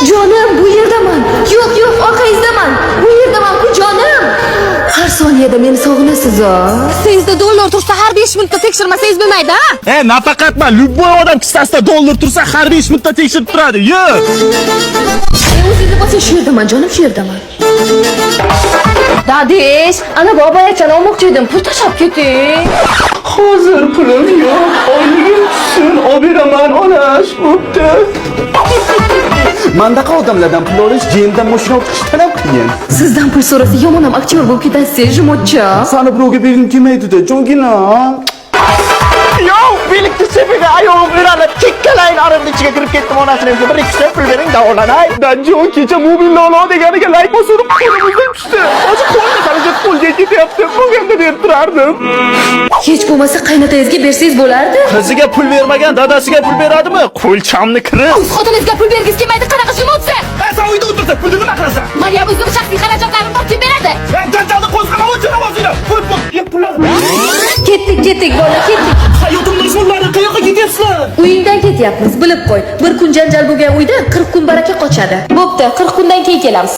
Jonim, bu yerdaman. Yo'q, yo'q, orqangizdaman. Bu yerdaman-ku, jonim. Har soniyada meni sog'inasiz, a? Kissangizda dollar tursa, har 5 minutda tekshirmasangiz bo'lmaydi, ha? E, nafaqatman, любой odam kissasida dollar tursa, har 5 minutda tekshirib turadi. Yo'q. O'zingizni bosing, shu yerdaman, jonim, shu yerdaman. Dadish, ana boboyachani olmoqchi edim. Pul tashlab keting. Hozir pulim yo'q. Oyligim tushsin, olib beraman, onash, bo'pti. Mandaqa odamlardan pul olish jemdan mashina olib chiqishdan ham qiyin. Sizdan pul so'rasa, yomon ham aktyor bo'lib ketasiz, жмот cha. Sani birovga bergim kelmaydi-da, jongina. Yo, velikni sepiga oyog'im o'ralib, chekkalayın arimni ichiga kirib ketdim, onasini bir ikki pul bering, davolanay. Danjon kecha mo'min lolo deganiga layk bosib, qo'limizdan tushdi. Hozir qo'lni xarajat qo'lga ketyapti. Bo'lganda berib turardim. Hech bo'lmasa qaynotangizga bersangiz bo'lardi. Qiziga pul bermagan dadasiga pul beradimi? Qo'lchamni kirib. O'z xotiningizga pul bergisi kelmaydi, qanaqa жмот siz? Sen uyda o'tirsa, pulni nima qilasan? Maryam, o'zim shaxsiy xarajatlarim bor, kim beradi? Janjalni qo'zg'ama, o'chira ovozingni. Pul, pul, pul. Ketdik, ketdik, bola, ketdik. Hayotim dushmanlari, qayoqqa ketyapsizlar? Uyingdan ketyapmiz, bilib qo'y. Bir kun janjal bo'lgan uyda 40 kun baraka qochadi. Bo'pti, 40 kundan keyin kelamiz.